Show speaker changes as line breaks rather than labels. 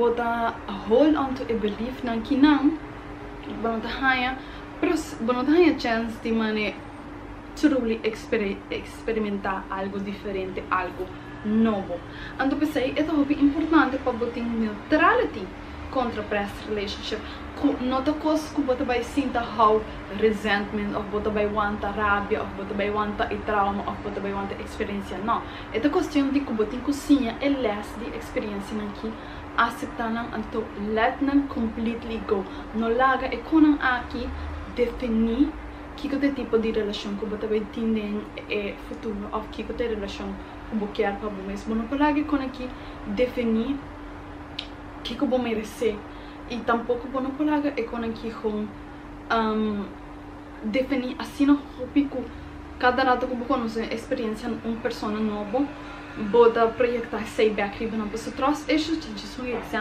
Bo ta hold on to e belief nan kinan, bo no ta haña, pero bo no ta haña chance di mane truly experimenta algo diferente, algo nobo. Anto p'esei e ta hopi importante pa bo tin neutrality contra past relationship. Cu no ta cos cu bo ta bay sinta hou resentment of bo ta bay wanta rabia of bo ta bay wanta e trauma of bo ta bay wanta experiencia. No. E ta cuestion di cu bo tin cu siña e les di experiencianan ki acepta nan, anto let nan completely go. No laga e conan aki defini kico ta e tipo di relacion cu bo ta bay tin den e futuro of kico ta e relacion cu bo kier pa bo mes. Bo no por laga e con aki defini kico bo merece y tampoco bo no por laga e con aki gewoon defini asina hopi cu cada rato cu bo conoce experiencia un persona nobo, bo ta proyecta esey bek riba nan. Pasobra trust issues ta just un example.